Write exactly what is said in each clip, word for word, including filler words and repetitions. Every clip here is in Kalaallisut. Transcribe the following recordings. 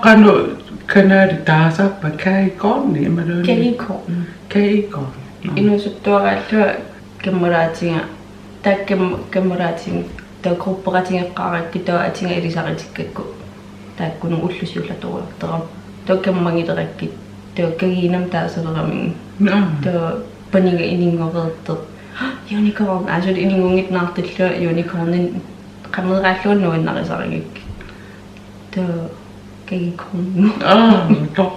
Qanoq kanali taasarpa? Kagikorni imaluunniit? Kagikorni. Kagikorni. Nå. Inuusuttuaraallunga kammalaatiga, taakku kam-, kammalaatiga, taava gruppeqatigeqqaarakkit, taava atiga ilisaritikkakku. Taakkununnga ulloq siullertorujoortarami. Taava kammagilerakkit, taava kagiinnama taasaleramigit. Nå. Taava paniga ininngoreersoq. Unicorn, aa, suli ininngunngitsoq naartullugu unicornimik qanoq aallunga nuannarisarakkit. Taava kagikorn. Aa, toq.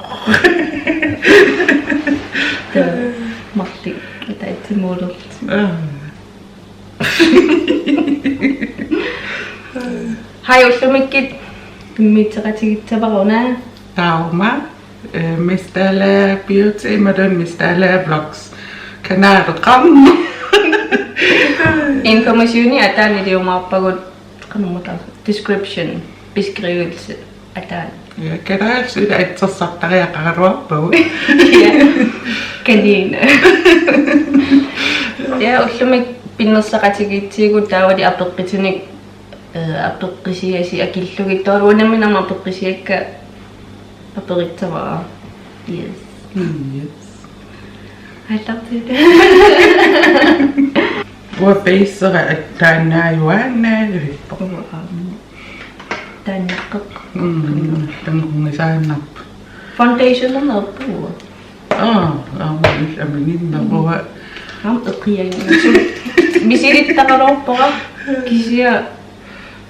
Taava marluk ataatsimuulerlutik. Aa. Hej, ullumikkut immiusseqatigissavara una. Taama, eh, Miss Dalager Beauty, imaluunniit Miss Dalager Vlogs. Kanaleqarneq. Informationi ataanut iliumaarpagut, qanormita, description, beskrivelse, ataanut. Ja, kalaallisut assersortariaqaraluarpagut. Ja. Kanin. Ja, ullumi pinnersaqatigiitsigut taavali apeqqutinik, eh, apeqqutigisassat akillugit. Taava uanga nammineq aamma apeqqutigisassakka aperissavara. Yes. Mm, yes. Aallartut. Uanga basera taannaajuaannaa. Uanga aamma. Taannaqqeq. Mm, taanna qungisaannarpoq. Foundationernerpugut. Aa, aamma illit amininnerua. Aamma eqianngilaq. Misilittaqaluarpara kisianni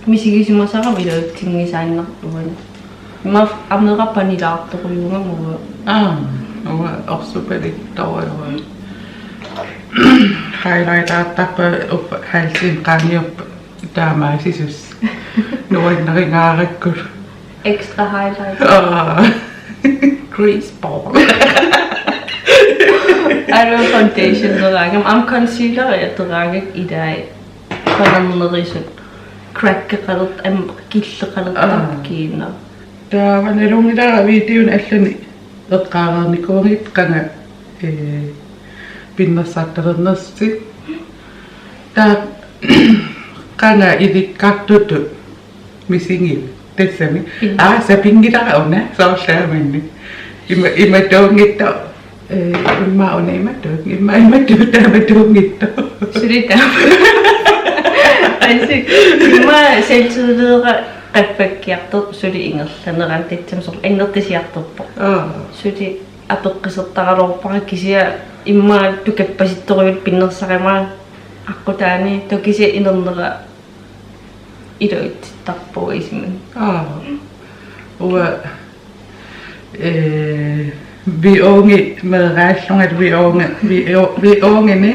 misigisimasarama iluatsinngisaannarpoq uani. Immaqa amera panilaartorujuugama uanga. Aa, uanga orsupalittorujuuara. Highlightertarpunga uppa halsimi qaangiuppat. Taamaasisussat. Nuannarigaarakku. Extra highlight. Aa. Crease ball. Aamma foundationeraangama, aamma concealeri ateraangakku ilai. Panernerisut. Crackeqalertut, aamma killeqalertut. Aa. Kiinnaq. Taava nalunngilara videoni allani eqqaareernikuugippara qanga, eh, pinnersartalernersutit. Taava qanga ilikkartutut misigivit tassami. Pin- Aa, sapinngilara una, soorlu aamma. Ima, imatuunngitsoq, eh, immaqa una imatut, immaqa imatut, taamatuunngitsoq. Suli taama. Ansi, immaqa selvtillidera qaffakkiartoq suli ingerlanerani tassami soorlu annertusiartorpoq. Aa. Suli apeqqusertaraluarpara kisianni immaqa tukappasittorujuuvoq pinnersarama aqqutaani, taava kisianni inernera iluatsittarpugut isumani. Aa. Uanga, eh, viungi meeraallunga viungi, viu-, viungini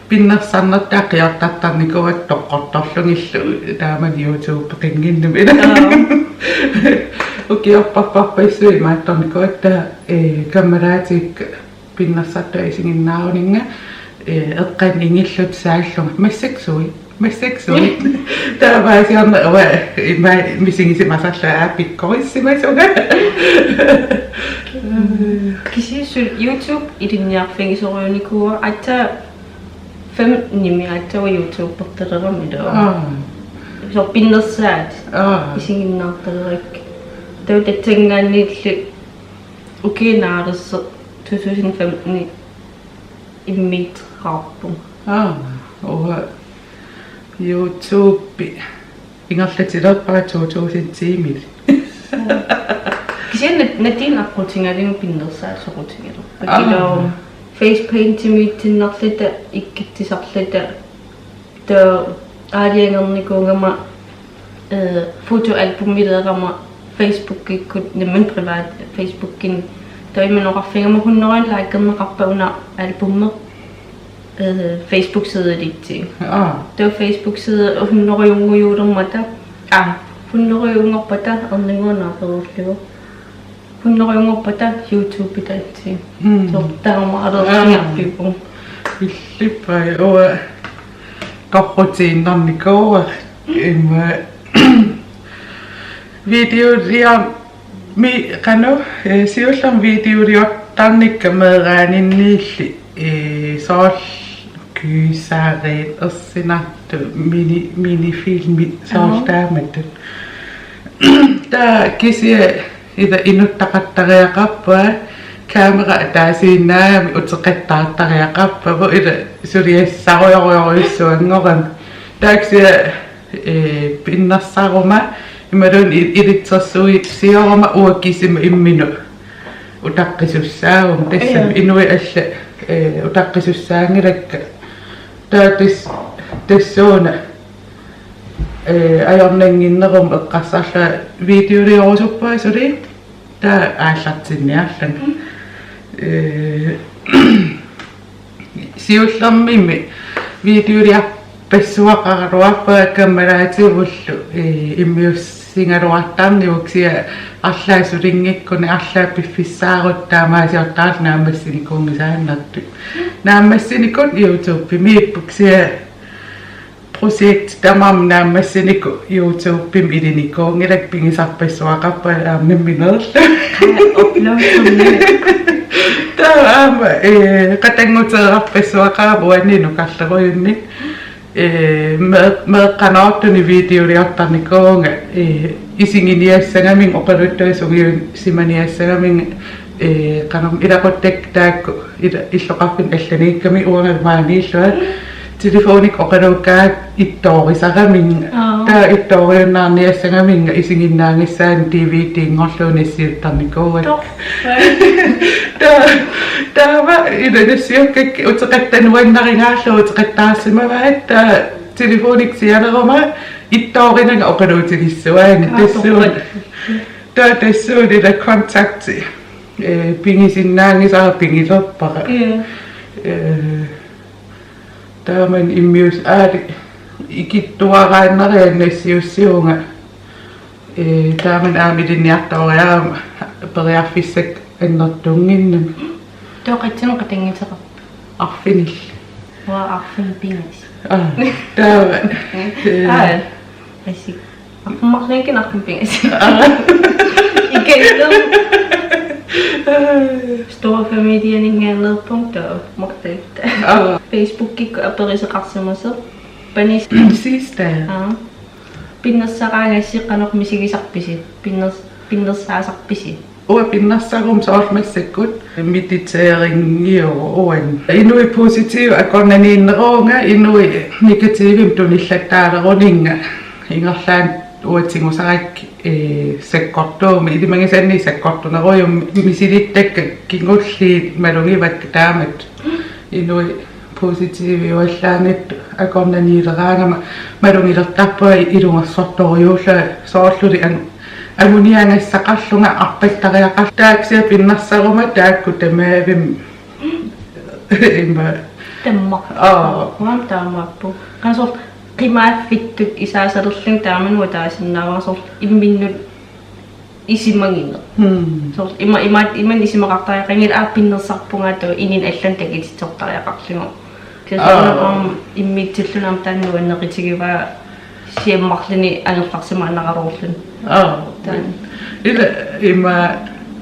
pinnersarnertut aqiortartarnikuuakka toqqortorlugillu taamani YouTubeqannginnami. Aa. Ukiorparparpassuit imaattornikuuakka, eh, kammalaatikka pinnersartut isiginnaaruninnga, eh, eqqanni ingillutik saallunga. Massakkut sui, massakkut sui. Taamaasiorneq uanga ima misigisimasarlunga aa pikkorissimasunga. Kisianni suli YouTube ilinniarfigisorujussuunikuuara aatsaat femtenimi aatsaat YouTubertalerama ilaa. Aa. Soorlu pinnersaat. Aa. Isiginnaartalerakkit. Taava tassanngaanniilli ukiup naalersoq to tusind femten immiuteqarpunga. Aa, uanga YouTube ingerlatilerpara to tusind ti-mili. Kisianni nat-, natiinnaqqutigalugu pinnersaat soqutigalugu. Aa. Akilooruma face paintimiitsinnarluta, ikkutsisarluta, taava aalajangernikuugama, eh, fotoalbumileerama Facebookikkut, nammineq privat Facebookinni. Taava imannak oqarfigama hundrede likerneqarpat una albumi, eh, Facebook-sidelitsigu. Aa. Taava Facebook-side hundredeunngujuulermata, aa, hundredeunngorpata erninnguaq naapereerlugu. Hundredeunngorpata YouTube-itaatsigu. Mm. Soorlu taamaaliorsinnarpipput. Aa. Illippai uanga torrutiinnarnikuuara. Immaqa videoliorami qanoq, eh, siullermik videoliortarnikka meeraaninniilli, eh, soorlu kysariit ersinartut mini-, minifilmit soorlu. Aa. Taamatut. Taava kisianni Ila inuttaqattariaqarpunga, kamera ataasiinnaagami uteqattaartariaqarpugut, ila suliassarujorujussuanngorami. Taava kisianni, eh, pinnersaruma imaluunniit i-, ilitsersuissioruma uanga kisima imminut utaqqisussaavugut. Tassami Ja. inuit allat, eh, utaqqisussaanngilakka. Taava tas-, tassuuna, eh, ajornannginneruma eqqarsarlunga videoliorusuppunga suli. Taava aallartinniarlanga. Mm. Eh, siullermimi videoliarpassuaqaraluarpunga kammalaativullu, eh, immiussigaluartarnigut, kisianni arlaat sulinngikkuni arlaat piffissaarutta taamaasiortarluta naammassinikuunngisaannartut. Naammassinikut YouTubemiippoq, kisianni projekti tamarmi naammassinikut YouTubemi ilinikuunngilakka, pigisarpassuaqarpunga aamma nammineerlunga. Uploadimik. Taava aamma, eh, qatannguteerarpassuaqarama uannit nukarlerujunnik. Eh, me-, meeqqanoortunik videoliortarnikuuvunga, eh, isiginiassagaminga oqaluttuasungiun simaniassagaminga, eh, qanormi ilaquttakka taakku ila-, illoqarfinni allaniikkami uanga maaniillunga. Telefonikkut oqaluukkaangat ettoorisaraminga. Aa. Taava ettooriunnaarniassagaminga isiginnaagissaanga DVD-nngorlugu nassiuttarnikuuakka. Torrak. Taava, taava ila nassiukkakka uteqattaat nuannarigaarlugit uteqattaarsimavaat, taava telefonikkut sianeruma ettoorinanga oqaluutigissuaani. Aa, tassuuna. Torrak. Taava tassuuna ila kontakti, eh, pigisinnaanngisara pigilerpara. Ja. Eh, taamani immiussaq aali ikittuaraannariarlunga nassiussivunga. Eh, taamani aamma ilinniartooriarama periarfissakka annertunnginnami. Taava qassinut qatannguteqarpa? Arfinilli. Uanga arfineq-pingasut. Aa, taava. Eh. Aa, asik. Arfineq-marlunngikkuni arfineq-pingasut. Aa. Ikennerpoq. Storfamilianinngaanneerpunga taava marluulluta. Aa. Facebookikkut aperisoqarsimasoq. Panis. Sidste. Aa. Pinnersaraangassi qanoq misigisarpisi? Pinners-, pinnersaasarpisi? Uanga pinnersaruma soorlu massakkut mediteringiuvoq uani. Inuit positiivit akornanniinneruuvunga, inuit negativimik tunillattaaleruninga. Ingerlaannaq uanga tigusarakkit, eh, sakkortuummat, ilimagisannik sakkortunerujummik, misilittakka kingulliit malugivakka taamatut. Inuit positiiviuallaanngitsut akornanniileraangama malugilertarpunga ilungersortorujuullunga, soorluli an-, anguniagassaqarlunga arpattariaqarlunga. Taava kisianni pinnersaruma taakku tamavimmik ima. Tamma. Aa. Uanga taamaappoq. Qanoq soorlu qimaaffittut isaasalerlunga taamani uanga taasinnaavara soorlu imminnut isumagineq. Hmm. Soorlu ima, ima, imannak isumaqartariaqanngilaq, aa, pinnersarpunga, taava inunnut allanut takutitsortariaqarlugu. Kisianni Aa. soorunami aamma immiussilluni aamma taanna nuanneqatigivaa siammarluni angerlarsimaannaraluarluni. Aa. Taanna. Ila ima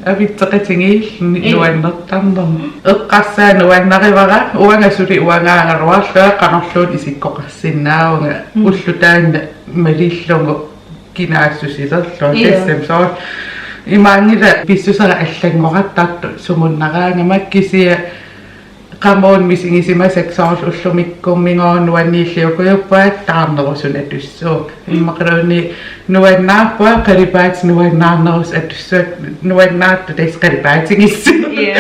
avitseqatigiilluni Ila. nuannertarnermik. Eqqarsaat nuannarivara, uanga suli uangaagaluarlunga qanorluunniit isikkoqarsinnaavunga, Mm. ulloq taanna malillugu kinaassusilerlunga. Ila. Tassami soorlu imaanngilaq pissusera allanngorartartoq sumunnaraangama, kisianni qamuuna misigisimasakka soorlu ullumikkummigooq nuanniilliukujuppunga taarnerusumik atussuunga. Immaqaluunniit nuannaarpunga qalipaatit nuannaarnerusut atussuakka, nuannaartut tassa qalipaatigissuugut. Ja.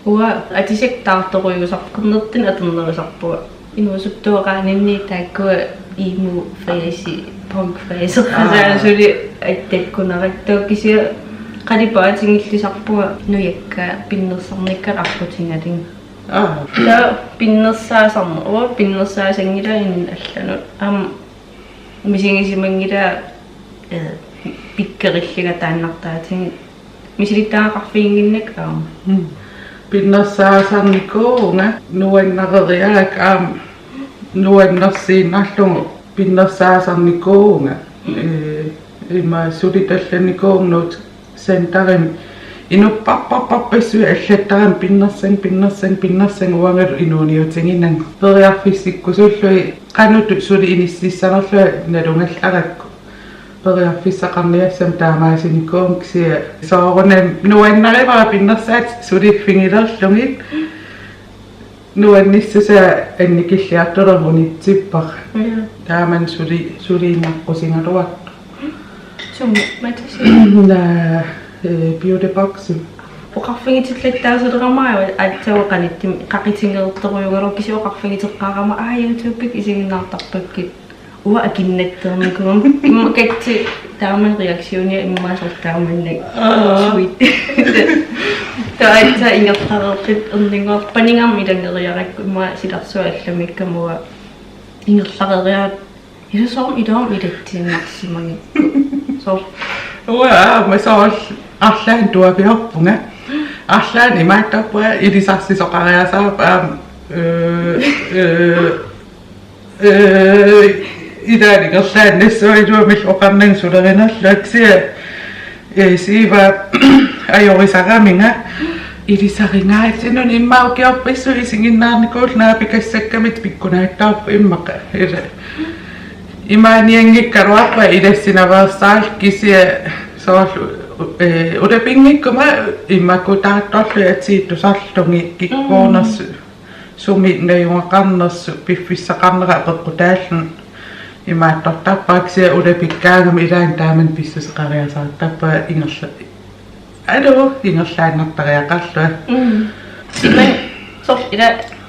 Uanga atisakka taartorujussuusarpoq, qernertunik atornerusarpunga. Inuusuttuaraanni taakkua emo-fasi, punk-fasi, Aa. qasaansuli attakkunarakku, kisianni qalipaatigillisarpunga nujakka pinnersarnikka arputigalin. Aa. Taava pinnersaasarneq, uanga pinnersaasanngilanga inunnut allanut. Aamma misigisimanngilanga, eh, pikkorillunga taannartaatigut. Misilittagaqarfiginnginnakku aamma. Mm. Pinnersaasarnikuuvunga nuannareriarakku aamma nuannersiinnarlugu pinnersaasarnikuuvunga. Mm. Eh, ima suli tallannikuuvunga Nuuk Centerimi. Inuppassuit allattarami pinnersannga, pinnersannga, pinnersannga, uangalu inuuniutiginnanga. Periarfissikkusullugit qanoq suli inississanerlunga nalugallarakku. Periarfissaqarniassammat taamaasinikuuvunga kisianni soorunami nuannarivara pinnersaatit suliffigilerlugit. Nuannissusaa annikilliartulermat unitsippara. Ja. Taamani suli-, suliinnaqqusigaluartoq. Sumi, matasi? Naa, eh, Beauty Box. Oqarfigitillattaasolerama aatsaat qanittumi qaqitigeertorujugaluarpoq kisianni oqarfigiteqqaarama aa YouTube-ikkut isiginnaartarpakkit. Uanga akinnattoornikuugama immaqa katsi taamani reaktionia immaqa soorlu taamannak. Aa. Sweet. Taava aatsaat ingerlareerluta erninnguarpaninngaarmat ilanngeriarakku immaqa silarsuaq allamikkama uanga ingerlareeriarakkit. Ila soorlu ilaanni ilatsiinnarsimagit. Soorlu. Uanga aamma soorlu arlaannik tuaviorpunga. Arlaannik imaattarpunga ilisarsisoqariasaarpunga aamma, øh, øh, øh, ilaanni ingerlaannassuugaluarlunga oqarnanga sulerinerlunga kisianni, øh, Siiva ajorisaraminga ilisarigaatsinut immaqa ukiorpassuit isiginnaarnikuulluta naapikassakkamik pikkunaattarpoq immaqa. Ila imaanianngikkaluarpunga ilassinaveersaarluta kisianni soorlu, øh, ulapinngikkuma immaqa taartorlu atii tusarlugit kikkuunersut. Sumi najugaqarnersut piffissaqarnera peqqutaalluni imaattortarpara kisianni ulapikkaangama ilaanni taamani pissuseqariasaartarpunga ingerla-, aluu ingerlaannartariaqarlunga. Mm. Imannak soorlu ila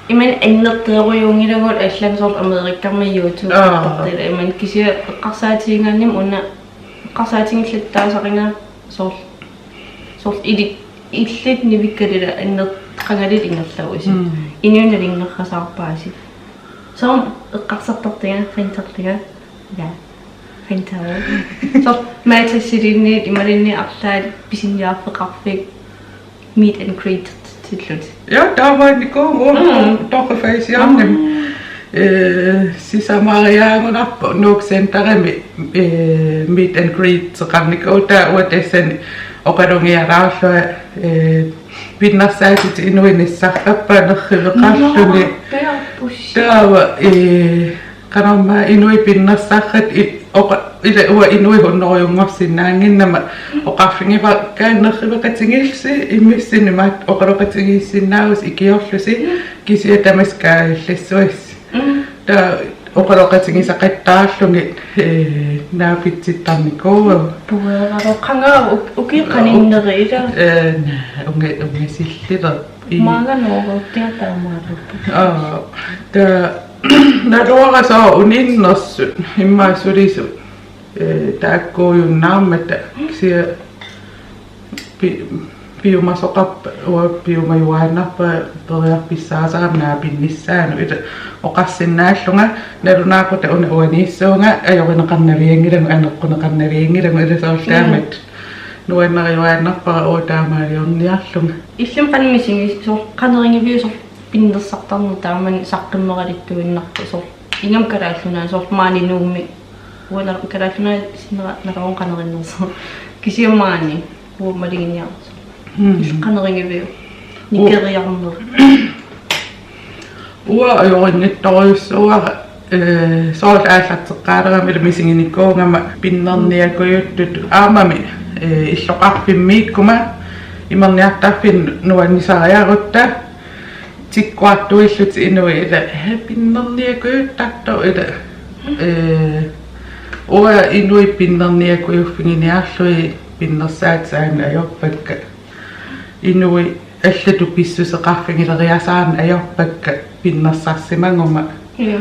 imannak annertorujuunngilagut allanut soorlu Amerikkarmi YouTube. Aa. Imannak kisianni eqqarsaatigigaanni una eqqarsaatigillattaasarigaakka soorlu soorlu ili-, illit nivikkaluit annertoqangaluit ingerlavusi. Mm. Inuit nalunngerrasaarpaasi. Soorlu eqqarsartartunga, fanserlunga. Ja. Fanserlunga. Soorlu Matasiliinniit imaluunniit arlaat pisiniarfeqarfik meet and greet-illutit. Ja, taamaannikuu, mm, Torrefaccianim. Mm. Øh, sisamariaagunarpoq Nuuk Centerimi, øh, meet and greet-eqarnikuuvoq taava uanga tassani oqalugialaarlunga, øh, pinnersaatit inuit nassarpakka nerriveqarluni. Nå, peerpussi. Taava, øh, qanormaa inuit pinnersarpakka i-, oqa-, ila uanga inuit hunnorujunngorsinnaannginnama oqarfigivara nerriveqatigiillusi immissinnut imaattoq oqaloqatigiissinnaavusi ikiorlusi kisianni tamassi kaajallassuassi. Mm. Taava oqaloqatigisaqattaarlugit, øh, naapitsittarnikuuagut. Pueraloqangaa uk-, ukiut qaninnerit ila. Øh, naa, unga-, ungasillilerput. I- Maanga nooruttia taamaaluppu. Aa, taava naluara soorlu uninnersut, immaqa sulisut, øh, taakkuujunnaarmata, kisianni pi-, piumasoqarpa-, uanga piumajuaannarpunga periarfissaasarama naapinnissaanut, ila oqarsinnaallunga, nalunaaqutaq una uaniissuunga, ajorineqarnavianngilagut, aneqquneqarnavianngilagut, ila soorlu taamatut. Mm. Nuannarijuaannarpara uanga taamaaliorniarlunga. Illimmi qanoq misigisassat soorlu qanorigiviuk soorlu pinnersartarneq taamani saqqummeralittuinnarpoq soorlu ingammik Kalaallit Nunaanni soorlu maani Nuummi. Uanga Kalaallit Nunaanni sinnera naluara qanorinnersoq. Kisianni maani uanga maluginiarsoq. Mm. Qanorigiviuk? U- Nikeriarneq. Uanga ajorinnittorujussuuara, øh, soorlu aallarteqqaalerama ila misiginikuugama pinnerniakujuttut aammami, øh, illoqarfimmiikkuma imerniartarfinnut nuannisariarutta tikkuartuillutik inuit ila, øh, pinnerniakujuttartoq ila, øh, uanga inuit pinnerniakujuffiginiarlugit pinnersaatit aamma ajorpakka. Inuit allatut pissuseqarfigileriasaarneq ajorpakka pinnersarsimaguma. Ja.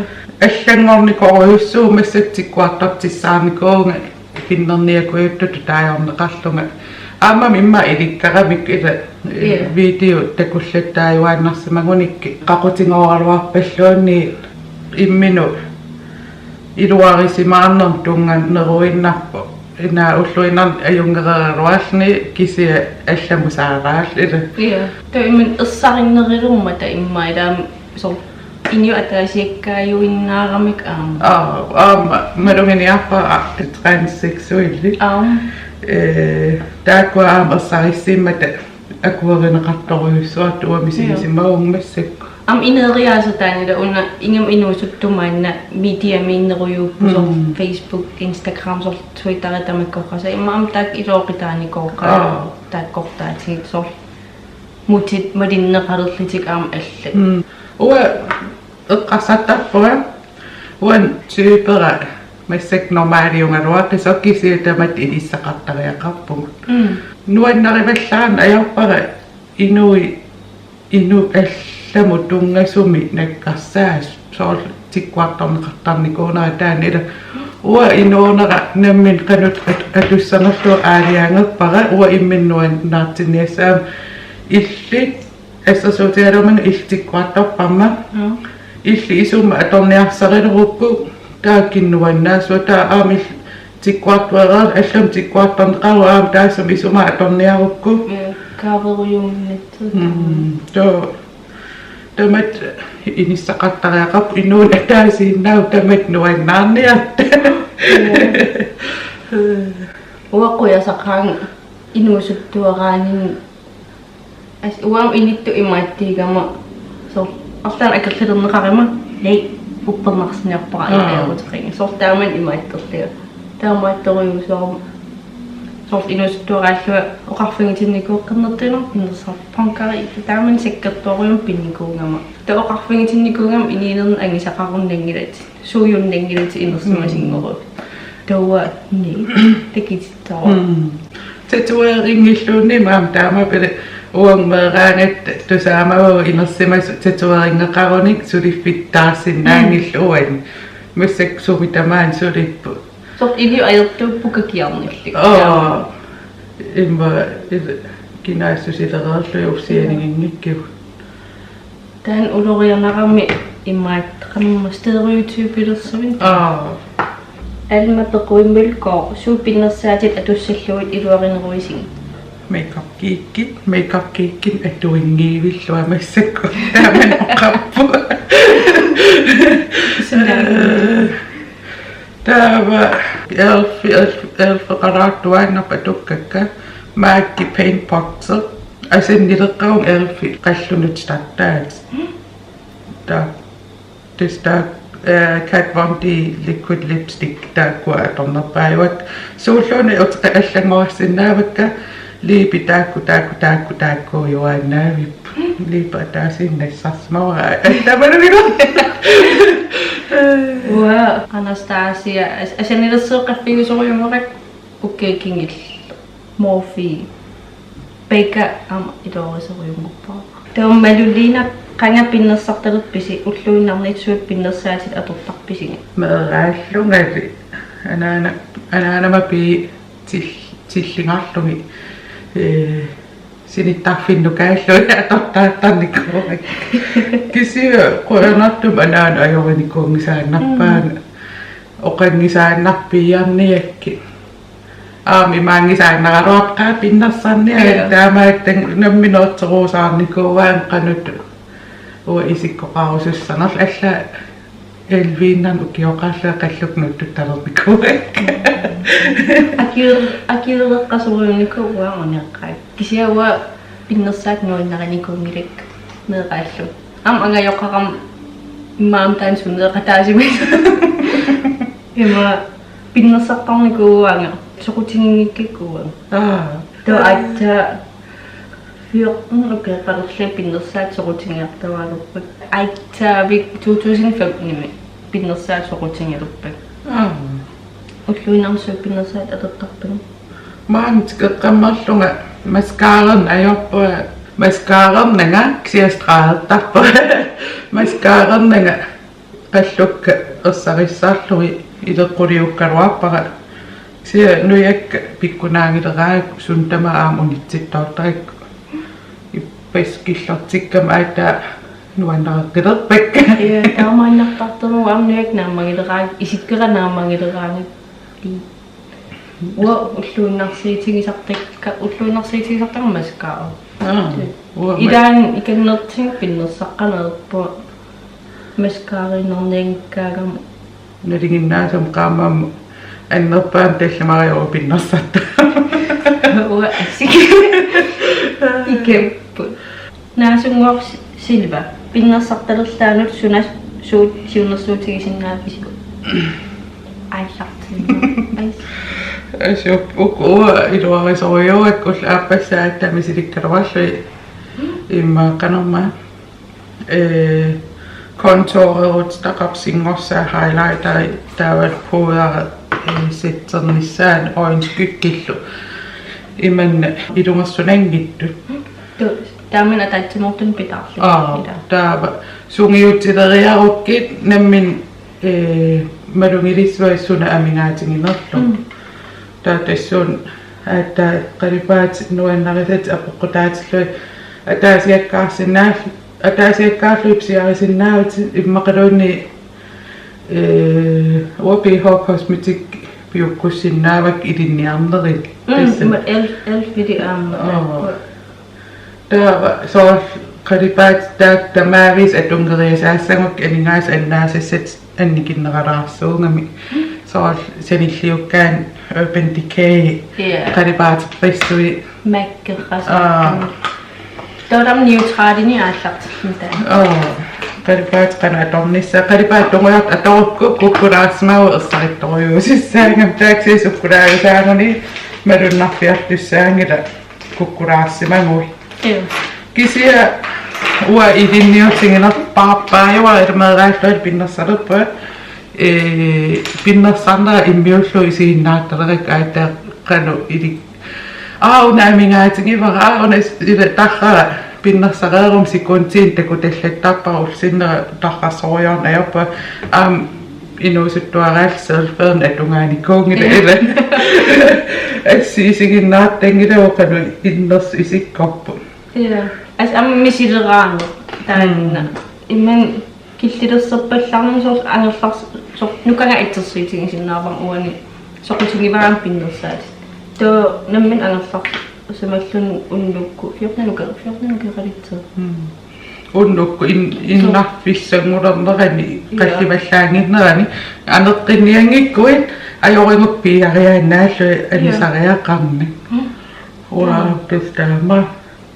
Allanngornikorujussuuvoq massakkut tikkuartortissaarnikuuvunga pinnerniakujuttutut taagorneqarlunga. Aammami immaqa ilikkaramikku ila, ja, video takullattaajuaannarsimagunikkit qaqutigooraluarpalluunniit imminut iluarisimaarnermut tunnganeruinnarpoq. Ina ulluinnarni ajunngereeraluarluni kisianni allamut saaraalluni. Ja. Taava imannak ersarinnerulermata immaqa ila aamma soorlu inuit ataasiakkaajuinnaaramik aamma. Aa, aamma maluginiarpara transseksuellit. Aamma. Øh, taakkua aamma ersarissimmata akuerineqartorujussuartut uanga misigisimavunga massakkut. Aamma ineriaasertaanila una ingammik inuusuttup maanna mediamiinnerujuupput, soorlu Mm. Facebook, Instagram, soorlu Twitter tamakkoqqaasa. Immaqa aamma taakku ilooqataanikooqaat. Aa. Taakkortaatigut soorlu mutit malinneqalerlutik aamma allat. Mm. Uanga eqqarsartarpunga. Uanga typera massakkut normaliugaluaqisoq, kisianni tamatta inissaqartariaqarpugut. Mm. Nuannarivallaarneq ajorpara inuit, inuit allamut tunngasumik nakkarsaasut, soorlu tikkuartorneqartarnikuunera taanna, ila uanga inuunera nammineq qanoq at-, atussanerlugu aalajangerpara, uanga imminut nuannaartinniassammat. Illit assersuutigalugu illit tikkuartorparma. Mm. Illit isummat atorniarsarilerukku taakku nuannaasut, taava aamma illit tikkuartuereerlutit allamut tikkuartorneqaruit aamma taassuma isummat atorniarukku. Mm, kaaverujunnittu. Mm, taava tamatta inissaqartariaqarpoq, inuuneq ataasiinnaavoq, tamatta nuannaarniarta. Uanga qujasaqaanga inuusuttuaraanni. As-, uanga inittut imaattuugama, soorlu arlaannik akerlilerneqarama, nej, uppernarsinniarpara. Aa. Ilaaruteqinga. Soorlu taamani imaattorlunga. Taamaattorujuusoq aamma. Soorlu inuusuttuaraallunga oqarfigitinnikuuvoq qernertuinnaq pinnersarpunga, taamani sakkortoorujummik pinnikuugama. Taava oqarfigitinnikuugama inuunerni angisaqarunnanngilatit, suujunnanngilatit inersimasinngorlutit. Taava, nej, takutittoq. Mm. Tatoverinngilluunniit aamma taama pili, uanga meeraagatta tusaamavunga inersimasut tatoveringeqarunik suliffittaarsinnaanngillat, mm, uani. Massakkut sumi tamaani sulipput. Soorlu iliuut ajortuupput kakiarnillit. Aa. Immaqa il-, kinaassusilereerlugit ussianiginngikkigut. Taanna ulorianarami imaattoqarmat stereotypilersavit. Aa. Alma Pequimilko, suut pinnersaatit atussallugit iluarineruisigit? Makeup geekit, makeup geekit atuinngivillugu massakkut taamani oqarpunga. Suna? Taava elfi, elfi, elfi qaraattuaannarpa tukkakka, MAC-i paint pot. Asannileqqavunga elfi qallunut startaat. Taava tassa taava, eh, Kat Von D liquid lipstick taakkua atornerpaavakka. Suulluunniit uteqatit allanngorsinnaavakka, liipi taakku, taakku, taakku, taakkuujuaannavipput. Liipi ataasiinnaq nassarsimavara. Attamalugila. Uanga Anastasia as-, asannilersuuqqaffigisorujumarakku, okay, kingil. Morphe. Becca aamma iluarisorujunngorpara. Taava Maluliina qanga pinnersartalerpisi, ulluinnarni suut pinnersaatit atortarpisigit? Meeraallungali anaana-, anaanama pii til-, tillingarlugit, eh, sinittarfinnukaallugit atortaartarnikuuakka. Kisianni qujanartumik anaana ajorinikuunngisaannarpaanga. Mm. Oqanngisaannarpiiarniakkit. Aamma imaanngisaannaraluarpoq pinnersarniarlugu. Ja. Taamaattumik nammineq ortoruusaarnikuuaanga qanoq uanga isikkoqarusussanerlunga, allaat elviinnarnik ukioqarlunga qallukka nuuttuttalernikuu. Akiu-, akiuleqqasorujunikuuara uanga neqqaak. Kisianni uanga pinnersaat nuannarinikuunngilakka meeraallunga. Aamma angajoqqaarama immaqa taanna suneeqataasimasoq. Ima pinnersartarnikuuanga, soqutiginngikkakkit uanga. Aa. Taava aatsaat fjorten ukiuukalerlunga pinnersaat soqutigiartuaalerpakka. Aatsaavik to tusind femtenimi pinnersaat soqutigilerpakka. Aa. Ulluinnarni suut pinnersaat atortarpigit? Maani tikeqqammerlunga mascararneq ajorpunga, mascararnanga kisianni stregertarpunga. Mascararnanga qallukka ersarissarlugit ileqquliukkaluarpara. Kisianni nujakka pikkunaagileraangakku suut tamaasa aamma unitsittoortarikka. Ippassaq killortikkama aatsaat nuannareqqilerpakka. Ja, taamaannartartorujuuvoq aamma nujakka naammagileraangakkit, isikkera naammagileraangakkit. Uanga ulluinnarsiutigisartakka, ulluinnarsiutigisartagara mascara. Aa, uanga ma- Ilaanni ikinnertigut pinnersaqqanerpunga mascarariinnarnianngikkaangama. Nalinginnaasumik qaammammut annerpaamik tallimariarlunga pinnersartarpunga. Uanga asik. Ikippoq. Naasunngooq Silva. Pinnersartalerlaanut suna suut siunnersuutigisinnaavisigit? Aallartinneq. Ais. Asup, uku uanga iluarisorujussuuakka, ullut aappassaat aatsaat misilikkaluarlugit immaqa qanormaa, ee, contourerutitaqarpoq, singorsaanik highlighteri taavalu pudderi, ee, setternissaanut øjenskyggillu. Imanna ilungersunanngitsut. Tu-, taamani ataatsimoortunik pitaarlugit. Aa, ila. Taava sungiutileriarukkit nammineq, ee, malugilissuaq suna amigaatiginerlugu. Mm. Taava tassuuna aatsaat qalipaatit nuannarisatit apeqqutaatillugit ataasiakkaarsinnaa-, ataasiakkaarlugit pisiarisinnaavutit, immaqaluunniit, ee, uanga B H Cosmetic piukkussinnaavakka ilinniarnerini. Mm, tassani. Immaqa elf, elf-iti aamma. Aa. Taava soorlu qalipaatit taakku tamaavisa atugeriasaassagukkit aningaasat annaasassat annikinneralaarsuugamik. Soorlu sanilliukkaanni Urban Decay. Ja. Qalipaateqqissuit. Mækkerasaakka. Aa. Taava taama neutralinik aallartillugu taanna. Aa. Qalipaatit qanoq atornissaat. Qalipaatit tungujortut atorukku kukkulaarsimavoq ersarittorujussuussaagami, taava kisianni sukkulaajusaanermini malunnarfiartussaanngilaq kukkulaarsimaguit. Joo. Kisianni uanga ilinniutiginerpaajuara, ila meeraallunga pinnersalerpunga. Ee, pinnersarnera immiullugu isiginnaartalerakku aatsaat qanoq ilik-, aa, una amigaatigivara, aa, una is-, ila tarrara pinnersareeruma sekundiinnaq takutallattarpara, ullut sinnera tarrarsorujoorneq ajorpunga. Aamma inuusuttuaraalluta selfienik atugaanikuunngilaq, ila. Assut isiginnaartanngilagut qanoq innersut isikkorput. Ja. Assut aamma misileraangat taanna. Mm. Imannak killilersorpallaarnanga soorlu angerlars-, soorlu nukannga assersuutigisinnaavara uani soqutigivara pinnersaatit. Taava nammineq angerlarsimalluni unnukkut fjorten uke, fjorten ukeqalitseq. Mm. Unnukkut in-, innarfissanngulernerani, ja, qallivallaannginnerani aneqqinnianngikkuit ajorigukku piiariaannaallugit, ja, anisariaqarneq. Mm. Uanga, ja, taama.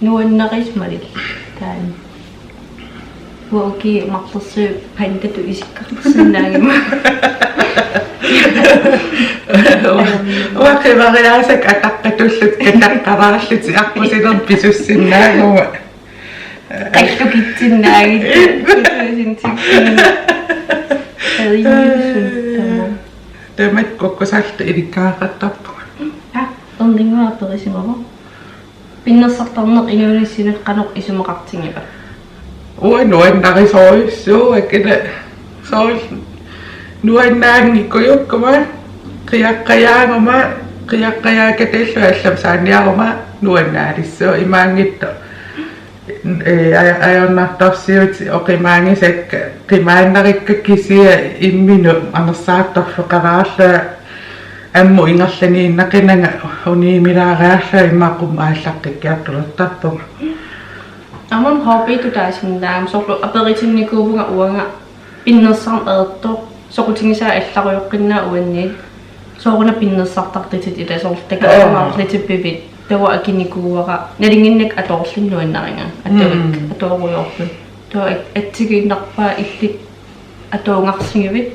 Nuannarisimalillugu taanna. Uanga ukiut marluk pandatut isikkoqarsinnaagama. Uanga qimariaasakka ataqqatullutik kataqqalaarlutik aqqusinermi pisussinnaaguma. Qallukitsinnaagit. Tusind tikkin. Erinniusun tamarmi. Tamakku kukkusarluta ilikkagaqartarpunga. Aa, erninnguaq aperisimavoq. Pinnersartarneq inuunissinut qanoq isumaqartigiva? Uanga nuannarisorujussuuakka, ila soorlu nuannaanngikkujukkuma, qiaqqajaaguma, qiaqqajaakkatillu allamik saanniaruma nuannaalissuuvoq, imaanngitsoq. Ee, aj-, ajornartorsiutit oqimaanngisakka qimaannarikka, kisianni imminut anersaartorfeqalaarlunga ammut ingerlaniinnaqinanga uniumilaariarlunga immaqa qummut aallaqqikkiartulertarpunga. Aamma hobbytut taasinnaammat soorlu aperitinnikuuvunga uanga pinnersarneq ajortoq, soqutigisai allarujoqqinnaat uanniit. Sooruna pinnersartartutit, ila soorlu takorluugarlutipivit, taava akinikuuara nalinginnakkut atoorluni nuannariga. Atooruk-, mm, atoorujoorluni. Taava at-, atsigiinnarpaa illit atoornarsigivit,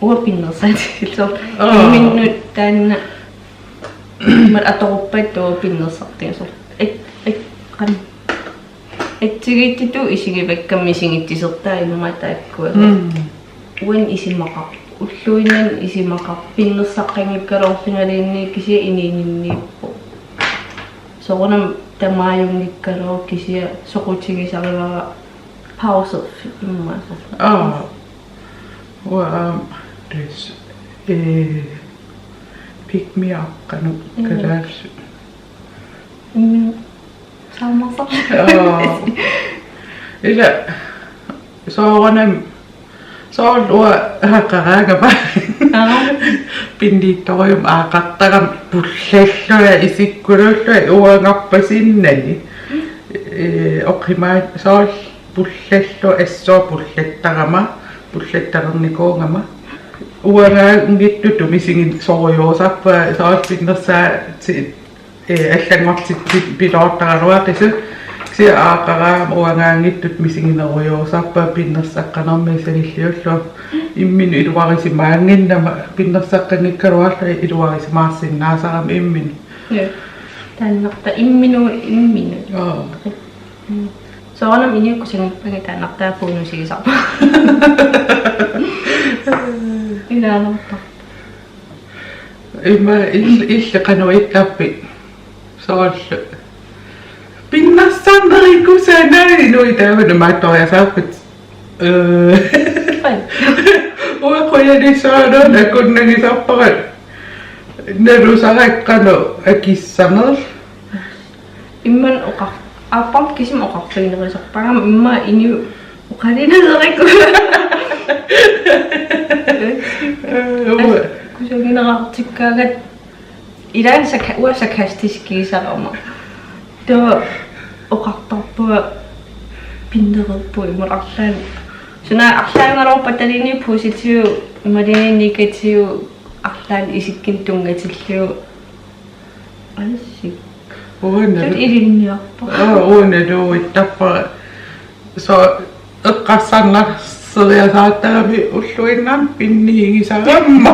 uanga pinnersaatigillugu. Aa. Imminnut taanna, imaat atooruppat taava pinnersartiga soorlu. At-, at-, qan-, atsigiittutut isigivakka misigittisertaa inummut taakkua. Mm. Uani isumaqarpoq. Ulluinnarni isumaqarpoq. Pinnersaqqanngikkaluarlungaluunniit kisianni inuuninniippoq. Soorunami tamaajunngikkaluarpoq kisianni soqutigisarivara pauserfik immaqa soorlu. Aa. Uanga, um, this, eh, pick me up, qanoq, mm, kalaallisut. Mm. Saamarsaq. Aa. Ila soorunami, soorlu uanga aaqaraangama. Aa. Pinniittorujummik aaqartarama pullallunga isikkullugu uangarpasinnani. Ee, oqimaat soorlu pullallunga assut pullattarama, pullattalernikuugama. Uangaanngitsutut misigisorujussuusarpunga soorlu pinnersaat ti-, ee, allanngortitsi-, piloortaraluaqisut. Tia aaqaraam uangaanngitsut misiginerujussuusarpaa pinnersaqqanermik sanilliullugu. Imminut iluarisimaannginnama pinnersaqqanngikkaluarlunga iluarisimaarsinnaasarami imminut. Ja. Taannartaa imminut, imminut. Aa. Mm. Soorunami inuit kusanngippaga taannartaa puunusigisarpara. Ilaalerpa. Ima il-, illit qanoq ittarpit? Soorlu. Pinnersarnerit kusanarpoq, inuit taama imaattoriasaarput. Ee. Ai. Uanga qujanarsuarmik akunnagisarpara. Nalusarakkit qanoq akissanerlutit. Immaqa oqar-, aappama kisimi oqarluinnarusuppaga immaqa inuit oqaluinnarukku. Ee, uanga. Kusanartikkaangat ilaanni saka-, uanga sarkastiskiusarama. Taava oqartarpunga pinnererpugut immaqa arlaanni. Suna arlaanngaluarpat taliini positiv, imaluunniit negativ, arlaanni isikkoq tunngatillugu. Assi. Uanga. Sut ilinniarpa. Aa, uanga naluittarpara. Soorlu eqqarsaarnerseriasaartarami ulluinnarni pinniigisarama.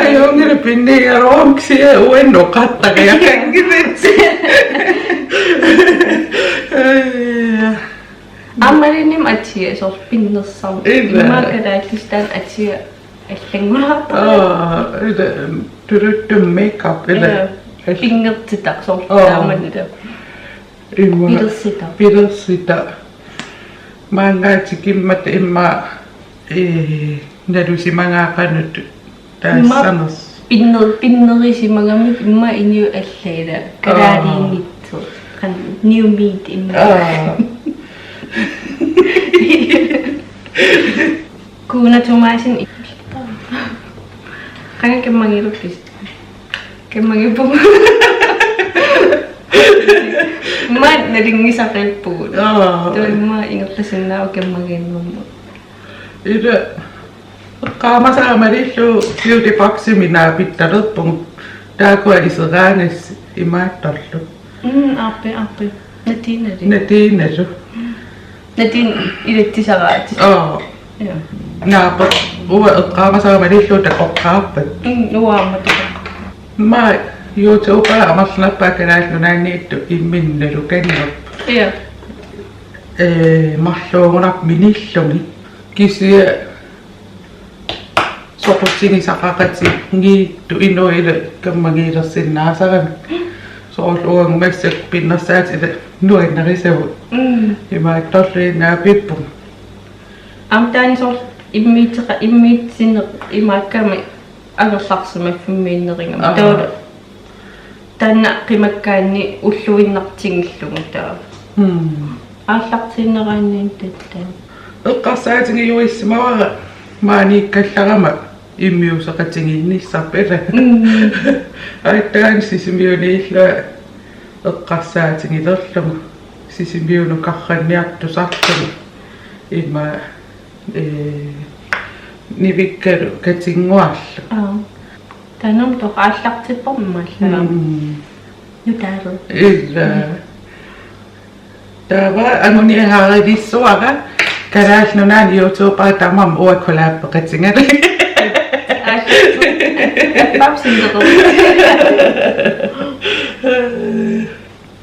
Ajunngilaq pinniigaluarama kisianni uannut oqartariaqanngilaq. Ai. Aamma ilinni atia soorlu pinnersarneq. Ilaa. Immaqa kalaallisut taanna atia allanngulaarpara. Aa, ilaa, tuluttut makeup, ilaa. Ilaa. Al- Pinngortitaq soorlu. Aa. Taamanilu. Immaqa. Pilersitaq. Pilersitaq. Maannga tikimmat immaqa, ee, nalusimagaat qanoq taassanersoq. Immaqa pinner-, pinnerisimagamik immaqa inuit allaat ilaa. Aa. Kalaaliunngitsoq. Qanoq New Meet immaqa. Aa. Kuuna Thomasen. Qanga kemmangilukkis. Kemmangiippugut. Immaqa nalunngisaqarpugut. Aa. Taava immaqa ingerlasinnaavoq kemmangiinnermut. Ilaa, eqqaamasara malillugu beauty boximi naapittalerpugut. Taakkua iseraangassi imaattorlu. Mm, aappi, aappi. Natiinali. Natiinalu. Natiina ilatsisaraat. Aa. Ja. Naapeq, uanga eqqaamasara malillugu takoqqaarpat. Mm, uanga aamma takoqqaarpara. Immaqa YouTubera amerlanerpaat Kalaallit Nunaanniittut imminut nalukannerput. Ja. Ee, marluugunarpoq minillugit. Kisianni soqutigisaqaqatigiittut inuit ilaa kemmangiilersinnaasaramik. Soorlu uanga massakkut pinnersaatit ilaa nuannarisavut. Mm. Imaattorluinnaq naapippugut. Aamma taanna soorlu immiitseqa-, immiitsineq imaakkami angerlarsimaffimmiinnerugami. Aa. Taava taanna qimakkaanni ulluinnartigillugu taava. Hmm. Aallartiinnaraanni taava. Eqqarsaatigiuissimavara maaniikkallarama immiuseqatigiinnissarput ilaa. Mm. Aatsaat Sisimiuniillunga eqqarsaatigilerlugu. Sisimiunut karranniartusarlugu. Ima, ee, nivikkalu katinnguarlugu. Aa. Taanna toqqaallartippoq immaqa. Mm. Nutaalu. Ilaa. Taava anguniagaarilissavara Kalaallit Nunaanni YouTubera tamarmik uanga collabeqatigalugu. Aallartut. Appap sindeqer.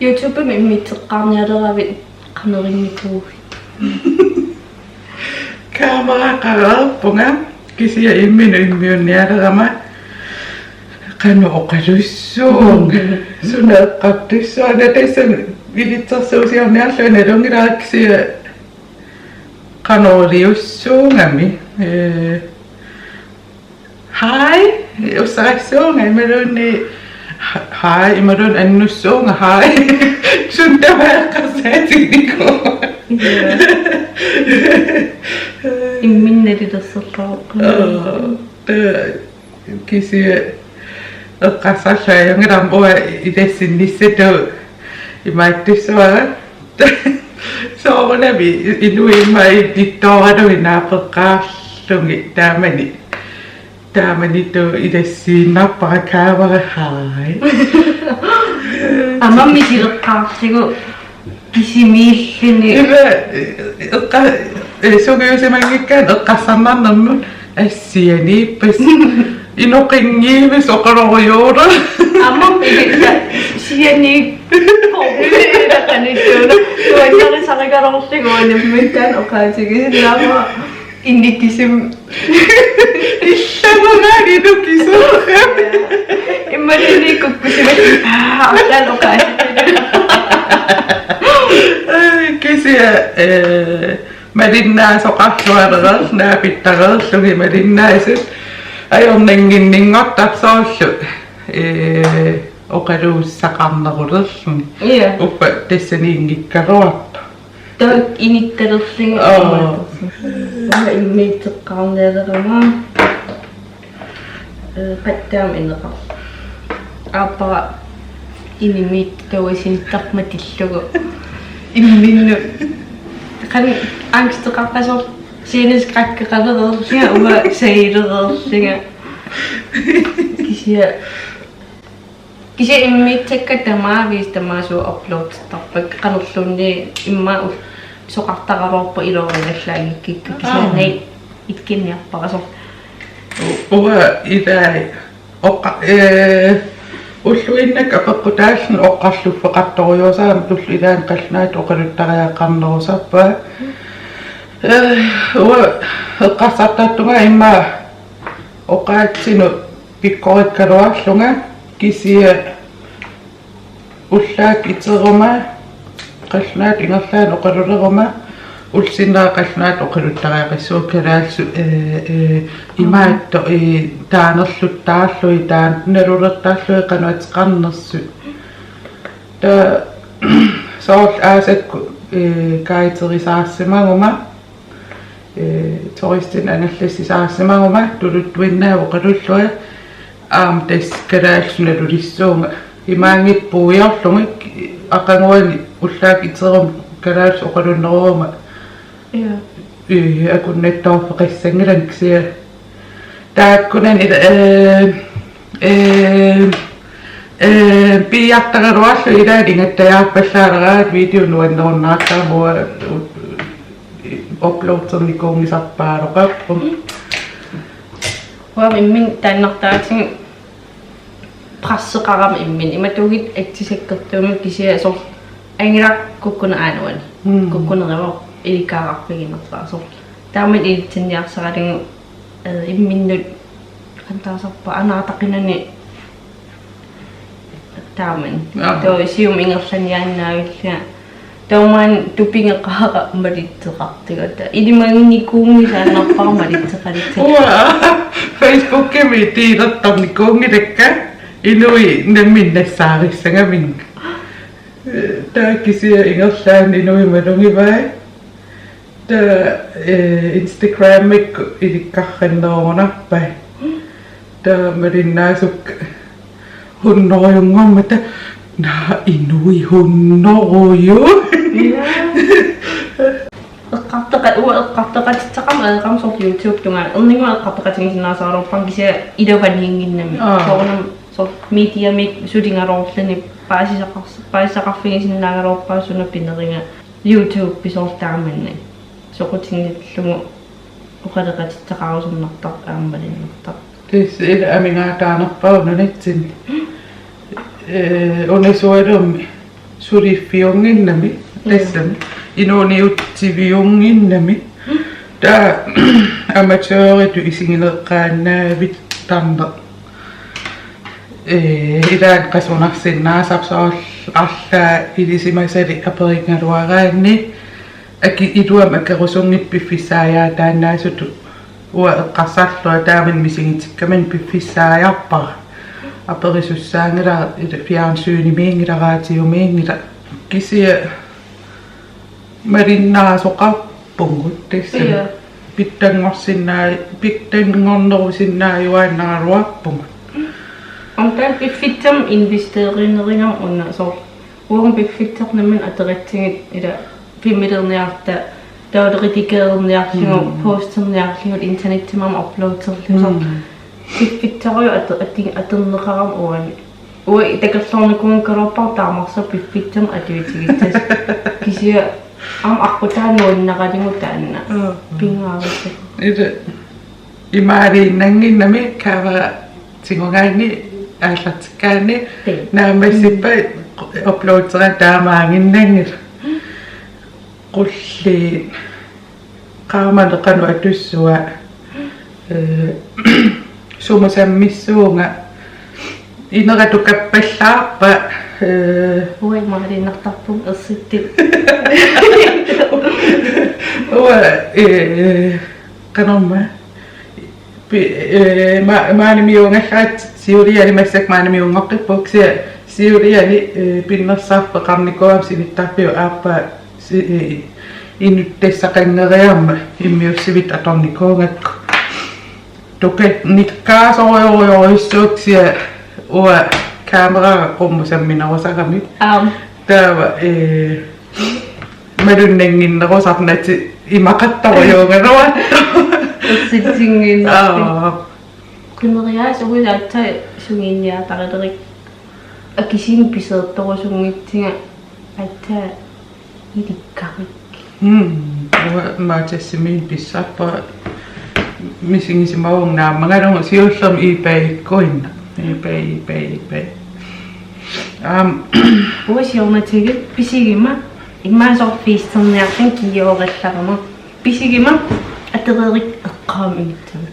YouTubemi immiitseqqaarnialeravit qanoq inngikkuuit? Kameraqareerpunga kisianni imminut immiunnialerama qanoq oqalussuunga. Suna eqqartussuunga, tassami ilitsersuusiorniarlunga nalunngilara kisianni qanoq iliussuugami. Ee, Hej, ussarassuunga imaluunniit ha-, hej, imaluunniit annussuunga, hej. Suut tamarmik eqqarsaatiginikuuaat. Ja. Imminut nalilersorluarpara. Aa, ta-, kisianni eqqarsarlunga ajunngilaq aamma uanga ilassinnissatut imaattussavara. Soorunami inuit immaqa ittooralugit naapeqqaarlugit taamani. Taamaniittoq ilassiinnarpara kaavara, hej. Aamma misileqqaarlugu kisimiilluni. Ima, eqqa-, eh, sungiusimanngikkaanni eqqarsarnarnermut assianiippas. Inoqinngivissaq oqalorujuuvoq. Aamma ila sianiippoq ila qanittuuna. Tuannarisarigaluarlugu uanga nammineq taanna oqaatigisinnaavara. Innikisum. Illamagaani nukisoq. Immaqa inikukkusimasut. Aa, arlaat oqaatigisinnaavara. Ai, kisianni, eh, malinnaasoqarluareerlunga, naapittareerlugit malinnaasut. Ajornannginninngortarpoq soorlu. Eh, oqaluussaqarnerulerluni. Ja. Uffa tassaniinngikkaluarpoq. Taakku inittalerlugit. Aa. Uanga immiitseqqaarnialerama. Eh, qattaam ineqar. Aappara inimiit tauasintarmat tillugu. Imminnut. Qanoq angsteqarpasoq. Scenesskrækkeqalereerlunga, uanga sailereerlunga. Kisianni Kisianni immiitsakka tamaavisa tamaasa uploadertarpakka qanorluunniit immaqa ul-, soqartaraluarpoq iluarinngallaanngikkiga kisianni Aa. Ikkinniarpara soorlu. U-, uanga ilai oqqa-, eh, ulluinnaq apeqqutaalluni oqarluffeqartorujuusarama tulliani ilaanni qallunaatut oqaluttariaqarnerusarpara. Eh, uanga eqqarsartartunga immaqa oqaatsinut pikkorikkaluarlunga kisianni ullaakkut iteruma qallunaatut ingerlaannaq oqaluleruma ullut sinnera qallunaatut oqaluttariaqassuunga kalaallisut, eh, eh, imaattoq, eh, taanerluttaarlugit, taan-, nalulertarlugit qanoq ateqarnersut. Taava soorlu aasakkut, eh, guiderisaarsimaguma eh, turistinik angallassisaarsimaguma tuluttuinnaavoq oqalullunga aamma tassa kalaallisut nalulissuunga. Imaanngitsoq puiorlugit aqaguani ullaakkut iteruma kalaallisut oqalunneruguma. Ja. Eh, akunnattoorfeqassanngilanga kisianni. Taakkunani ila, eh, eh, eh, piiartaraluarlunga ilaanni ingattajaarpallaaleraangat video nuannerunnaartarama uanga uploadernikuunngisarpaaloqarpoq. Uanga imminut taannartaatigut presseqarama imminut. Imatuugit atsisakkertuumik kisianni soorlu angilaaq kukkuneq aana uani. Mm. Kukkunerivoq ilikkaararfiginerpaa soorlu. Taamani ilitsinniarsaralugu, eh, imminnut qanoq taasarpara anaataqinani Taamannak. Aa. Taava siumut ingerlaniaannaavillunga. Taava maani tupigeqaara malitseqartagara. Ilimaginikuunngisaannarpara malitseqalissat. Uanga Facebookimi tiilertarnikuunngilakka inuit namminneq nassaarissagaminnga. Taava kisianni ingerlaannaq inuit malugivai. Taava, eh, Instagramikkut ilikkarnerugunarpai. Taava malinnaasukka hunnorujunngormata naa inuit hunnorujuk. Ja. Eqqartoqa-, uanga eqqartoqatissaqarama ajoqerama soorlu YouTube tungaanut. Erninnguaq eqqartoqatigisinnaasaraluarpara kisianni iluaniinnginnami. Aa. Soorunami soorlu mediamik suligaluarluni paasisaqars-, paasisaqarfigisinnaagaluarpara suna pineriga. YouTube soorlu taamannak. Soqutigillugu oqaloqatissaqarusunnartarpoq aamma malinniartarpoq. Tassa ila amigaataanerpaavoq nunatsinni. Eh, una sualummik suliffiunnginnami, mm, tassami. Inuuniutsiviunnginnami. Taava amatøritut isigineqqaannaavittarneq. Eh, ilaanni qasunarsinnaasarpoq soorlu arlaat ilisimasalik aperigaluaraanni. Aki iluamik akerusunngitsoq piffissaajaataannaasutut uanga eqqarsarlunga taamani misigitikkamani piffissaajarpara. Aperisussaanngilara ila fjernsynimiinngilaq, radiomiinngilaq. Kisianni malinnaasoqarpugut tassa. Ja. Pitsanngorsinnaa-, pitsanngornerusinnaajuaannaraluarpugut. Aamma taanna piffissami investerinerigama una soorlu. Uagut piffissaq nammineq ateratsigit ila filmiliorniarluta, taava redigererniarlugu, mm, posterniarlugu, internetsimut aamma uploaderlugu. Mm. Piffissarujuk ate-, ati-, atorneqarama uani. Ui, takorloornikuugaluarpara taamarsuaq piffissami atuutigissasoq. Kisianni aamma aqqutaani nuannaralugu taanna. Aa. Pingaartut. Ila imaaliinnannginnami kamera tigugaanni aallartikkaanni. Tee. Naammassippat uploaderani taamaaginnanngilaq. Qulliit. Qaamaneq qanoq atussava. Ee, sumut sammissuunga. Ineratut kappallaarpa. Ee. Uanga imaaliinnartarpunga ersittup. Uanga, ee, qanormaa. Pi-, ee, ma-, maanimiuugallarama siuliani massakkut maanimiunngoqqippoq kisianni siuliani, ee, pinnersaaffeqarnikuugama sinittarfiup aappaa si-, ee, inuttassaqanngeriarmat immiussivittoq atornikuugakku. Tuka nikkaasorujorujorujussuuvoq kisianni uanga kamerara qummut samminerusarami. Aam. Taava, ee, malunnannginnerusarnati imaqartorujuugaluartoq. Ersitsingiinnartik. Aa. Qimeriaasat uagut aatsaat sungiunniartarilerakku akisunik pisiortorusunngitsunga aatsaat ilikkarik. Mm, uanga Matasimiinneq pissarpara misigisimavunga naammagalunga siullermik eBay-ikkuinnaq. eBay, eBay, eBay. Aam. Uanga siornatigut pisiguma immaqa soorlu festerniarlunga kingorallarama. Pisiguma atereerakku eqqaamik ingerlavoq.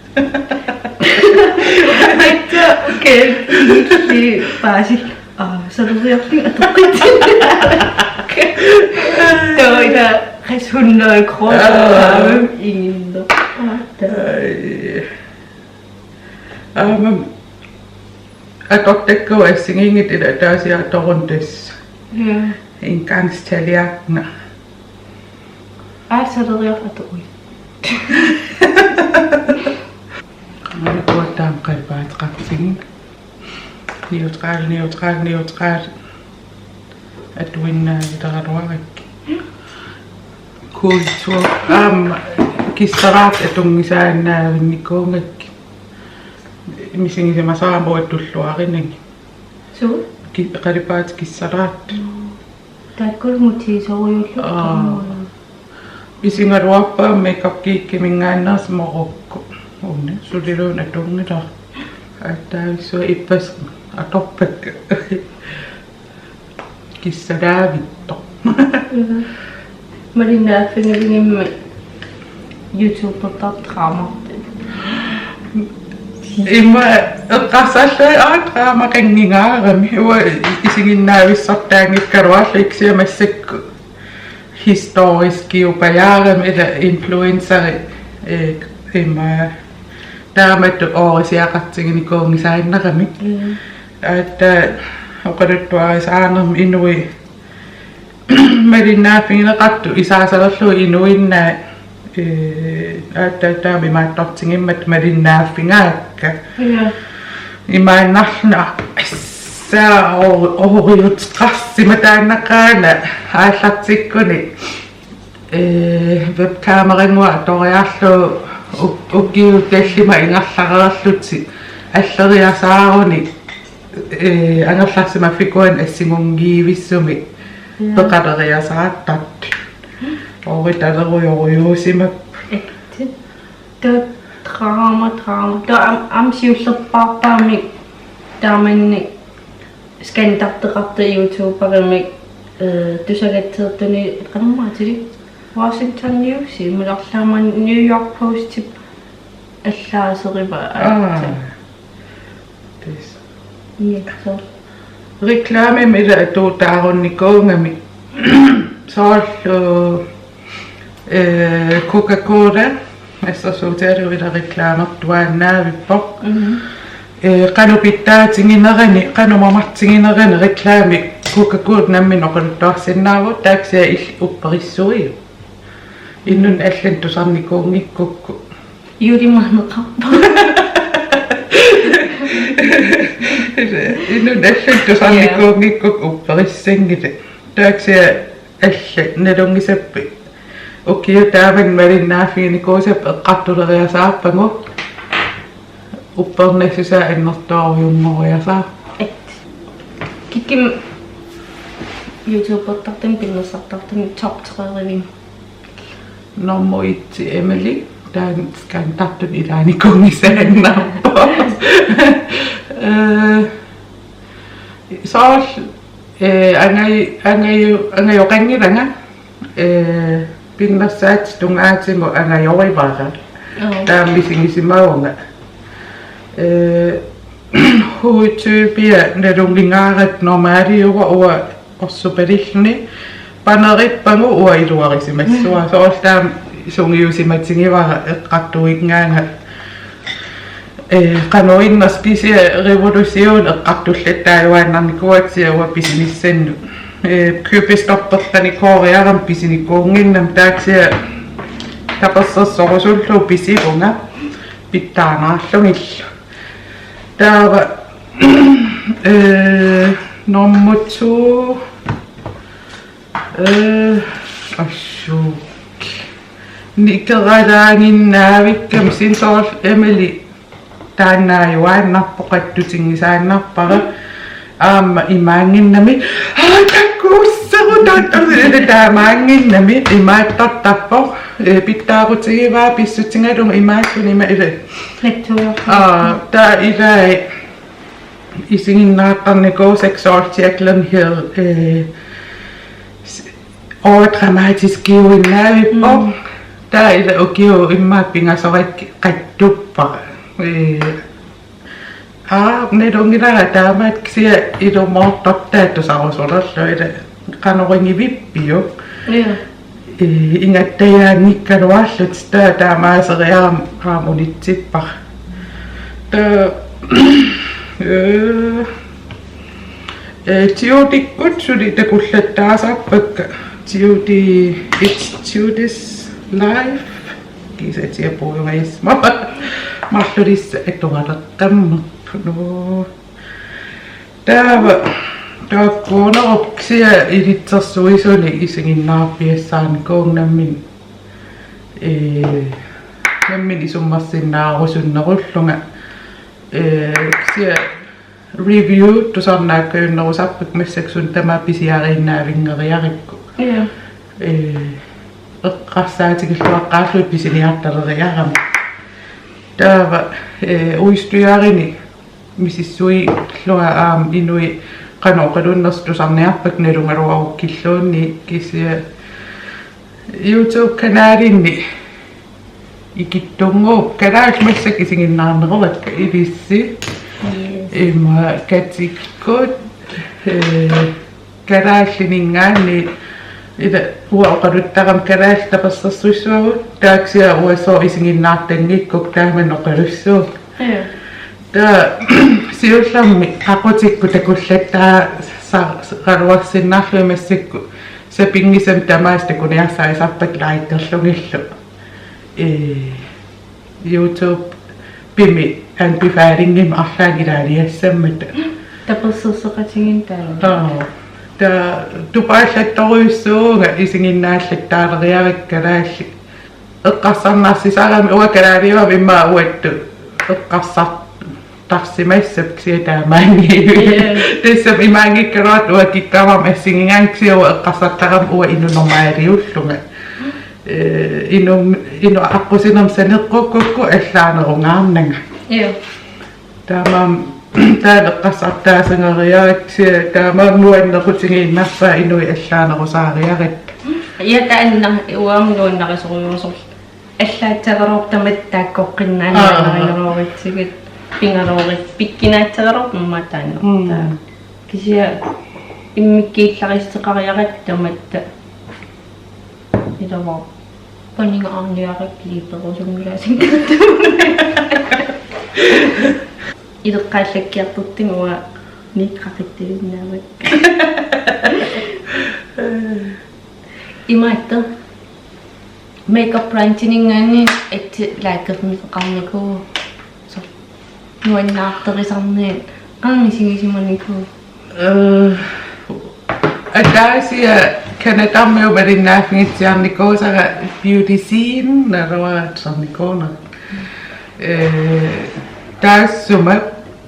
Aatsaat, okay. Illit paasillit. Aa, saleriarlunga atoqqitsinni. Taava ila qassit hundrede kroner. Aa. Taava ingerlavoq. Aa, taava. Ai. Aamma atortakkagut assigiinngitsut ila ataasiartoruna tassa. Ja. Engangstallerkener. Aa, saleriarlunga atoqqitsinni. Aamma uanga taama qalipaateqartiginga. Neutral, neutral, neutral. Atuinnartaraluarakkit. Kultur. Aamma kissaraat atunngisaannaavinnikuugakkit. Misigisimasara aamma uanga tulluarinagit. Suu? Ki-, qalipaatit kissaraat. Taakkulu mutiisorujuullutik. Aa. Isigaluarpara Makeup Geekiminngaanneersoq Morocco. Una suliluunniit atunngilara. Aatsaat ippassaq atorpakka. Kissalaavittoq. Mm. Malinnaaffigalugimmi YouTubertartut dramaartut. Ima eqqarsarlunga, aa, dramaqanngingaarami. Uanga isiginnaavissartaanngikkaluarlunga kisianni massakkut historiskiupajaarami ila influenceri, ee, ima taamatut oorisiaqartiginikuunngisaannarami. Mm. Aatsaat oqaluttuarisaanermi inuit malinnaaffigineqartut isaasalerlugit inuinnaat, ee, aatsaat taama imaattortigimmata malinnaaffigaakka. Ja. Imaannarluni assaa o-, ooriuteqarsimataannaqaana aallartikkuni, ee, webkamerannguaq atoriarlugu u-, ukiut tallimat ingerlareerlutik alleriasaaruni, ee, angerlarsimaffikuunik assingungivissumik. Ja. Peqaleriasaartartut. Ooritalerujorujussuusimapput. Ette. Taava drama, drama. Taava aam-, aamma siullerpaarpaamik taamannak skandarteqartoq YouTuberimik, ee, tusagassiortuni qanormaatilik Washington News, imaluunniit New York Postip allaaseriva. Aa. Aatsaat. Tassa. Iatso. Reklamemik ila atuutaarunnikuugami. Soorlu, ee, Coca-Cola, assersuutigalugu ila reklamertuaannaavippoq. Mhm. Ee, qanoq pitsaatiginerani, qanoq mamartiginerani reklame Coca-Cola nammineq oqaluttuarsinnaavoq, taava kisianni illit upperissuiuk. Inunnut allanut tusarnikuunngikkukku. Juulimaneqarpoq. Inunnut allanut tusarnikuunngikkukku upperissanngilaq. Taava kisianni allat nalunngisapput. Ukiut taamani malinnaaffiginikuusappat eqqartuleriasaarpagut. Uppernassusaa annertoorujunngoriasaarpoq. At. Ikim YouTubertartuni pinnersartartuni top tre-rivim. Nummer et til Emily. Taanna skærmtartut ilaanikuunngisaannarpoq. Eh, soorlu, eh, angaju-, angaju-, angajoqanngilanga. Eh, pinnersaatit tungaatimut angajorivara. Taama misigisimavunga. Eh, hudtypia nalunnginngaarlugu normaliuvoq, uanga orsorpalilluni. Panerippagu uanga iluarisimassaanga. Soorlu taama sungiusimatigivara eqqartuinngaanga. Eh, qanoq innersoq, kisianni Revolution eqqartullattaajuaannarnikuuara kisianni uanga pisinissannut. Eh, købestopperiarama pisinikuunnginnama, taava kisianni tapersersorusullugu pisivunga pitsaanaarlugillu. Taava, eh, nummer to. Eh, assut. Nikeralaaginnaavikkami, soorlu Emily taannaajuaannarpoq, qattutinngisaannarpara. Aamma imaannginnami. Aa, takkuusseru tattavile taamaannginnami, imaattartarpoq. Eh, pitsaaqutigivaa pissutigalugu imaalluni ima ila. Aa, taava ilai isiginnaartarnikuusakka soorlu Jaclyn Hill, eh, s-, overdramatisk-iuinnaavippoq. Mm. Taava ila ukiut immaqa pingasorakkit qattuppara. Eh, aa, nalunngilara taamaat, kisianni ilumoortortaa tusarusulerlugu ila qanorigivippiuk. Ja. Eh, ingattajaanngikkaluarlutit, taava taamaaseriarama aamma unitsippara. Taava, eh, eh, Judykkut suli takullattaasarpakka. Judy, It's Judy's Life. Kiisa atia puigorajassuaq. Marlulissaat atugalertarmat. Nuu. Taava taakkuunerup kisianni ilitsersuisuni isiginnaarpiassaanikuuvunga nammineq, eh, nammineq isummersinnaarusunnerullunga. Eh, kisianni review tusarnaakkajunnerusarpakka massakkut suna tamaat pisiariinnaavinngeriarukku. Ja. Eh, eqqarsaatigilluaqqaarlugit pisiniartaleriarama. Taava, eh, udstyrinik misissuillunga aamma inuit qanoq oqalunnersut tusarniarpakka nalugaluarukkilluunniit, kisianni YouTube-kanalinni ikittunnguupput, kalaallit massakkut isiginnaarneruakka ilissi. Yes. Ima katikkut, eh, kalaallininngaanniit, ila uanga oqaluttarama kalaallit tapersersuissuagut, taava kisianni uanga sooq isiginnaartanngikkukku taama oqalussuuvoq. Ja. Taava siullermik aqutikkut takullattaasaraluarsinnarlugit massakkut sapinngisamik tamaasa takuniarsarisarpakka likerlugillu. Eh, YouTube-imi anbefalingimik arlaannik ilaaniassammata. Tapersersoqatigiinnik taanna. Aa. Taava tupaallattorujussuuvunga isiginnaallattaaleriarukku kalaallit. Eqqarsarnarsisarami uanga kalaaliuama immaqa uattut eqqarsartarsimassapput kisianni taamaanngilaq. Ja. Tassami imaanngikkaluartoq uanga kikkaluarama assigigaanni, kisianni uanga eqqarsartarama uanga inuk normaliullunga. Eh, inuk, inuk aqqusinermik saneqqukkukku allaanerungaarnanga. Ja. Taamaammat taanna eqqarsartaasagariarakku, kisianni taamaammat nuannequtigiinnarpaa inuit allaanerusaariarakkit. Ja, taanna uanga nuannarisorujussuuvoq. Allaatsagaluartoq tamatta taakkoqqinnaannaanngilaq. Aa. Nuannarisorujussuuvoq, pigaluarit, pikkinaatsagaluartoq immaqa taanna. Mm. Taava kisianni immikkuullarissuteqariarakkit tamatta. Ilavoq. Paniga aarniarakkit liiperusunngilaasinngillat. Ileqqaallakkiartortunga uanga niiqqaqittuinnaavat. Imaattoq. Makeup brandininngaanniit atsit likerneqarnikuuvoq. Soorlu nuannaartorisarniat qanga isigisimanikuuvoq. Eh, ataasiarlunga Canadamiut malinnaaffigitsiarnikuusara Beauty Scene naluara tusarnikuunera. Eh, taassuma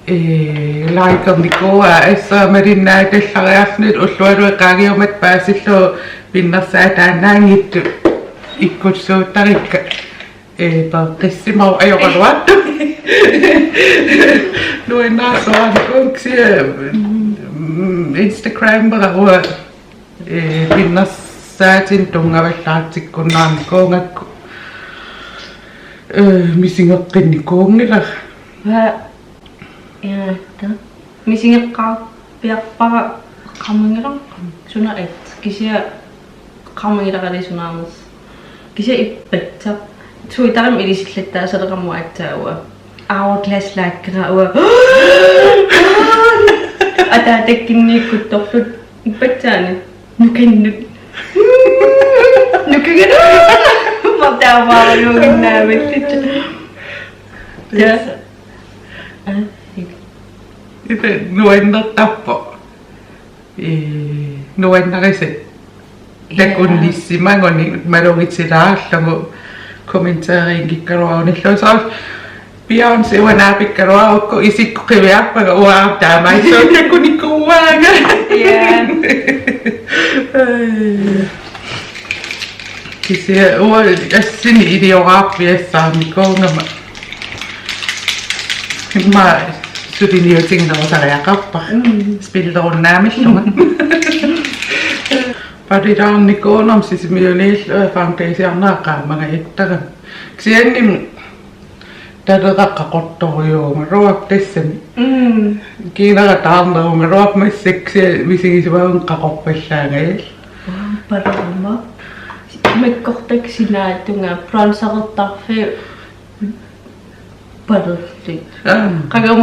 Ee, likernikua, assut malinnaatallariarluni ullualuit qaangiummata paasillugu pinnersaataannaanngitsut ikkussuuttarikka. Ee, peqqissimavoq ajoraluartoq. Nuannaarsuarnikuunngilaq kisianni, mm, Instagrammera uanga, ee, pinnersaatinik tunngavallaartikkunnaarnikuugakku, ee, misigeqqinnikuunngilara. Aa, ja, ta. Misigeqqaarpiarpara eqqaamanngilara suna aatsaat. Kisianni eqqaamanngilara sunaana. Kisianni ippassaq. Twitterimi ilisillattaasaleqarmat aatsaat uanga. Hourglass likera uanga. Ataatakkunniikkuttorlugu ippassaani. Nukannut. Nukannut. Mataamaarujuuginnaavillit. Ja. Aa, ip. Ippa nuannertarpoq. Ee, nuannarisat. Ja. Takunnissimaguni malugitilaarlugu kommenteriinngikkaluarunillu. Soorlu Beyoncé uanga naapikkaluarukku isikkoq qiviarpara uanga taamaassuunikuuaanga. Ja. Kisianni uanga assini ilioraarpiassaarnikuugama. Immaqa suliniutiginerusariaqarpara. Mm. Spillerunnaamillunga. Palilaarnikuunera Sisimiuniillu, ee, foundationera qaammangajattarami. Kisianni taleraq qaqortorujuugaluarpoq tassami. Mm. Kiinara taarnerugaluarpoq massakkut kisianni misigisimavunga qaqorpallaangajalu. Paleruma. Makkortak sinaatunga bronzerertarfik palerlugit. Aa. Qanga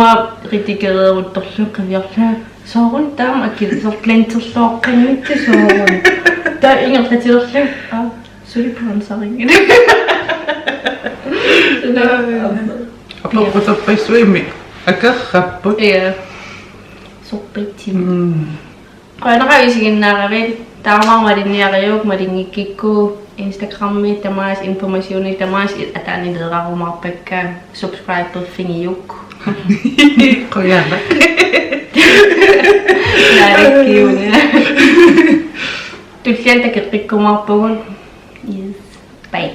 redigereruttorlugu qiviarlunga. Sooruna taama akilisoq blenderlooqqanngitsoq sooruna. Taava ingerlatilerlunga. Aa, suli bronzerinngilaq. Apeqquterpassuimmi akerrapput. Ja. Sorpassuit. Mm. Qujanaq isiginnaaravit, taamaammat malinniariuk, malinngikkikku Instagrammi tamaasa, informationi tamaasa ataanileerarumaarpakka, subscriberfigiuk. Qujanaq. Naalakkiuna. Tulliani takoqqikkumaarpugut. Yes. Bye.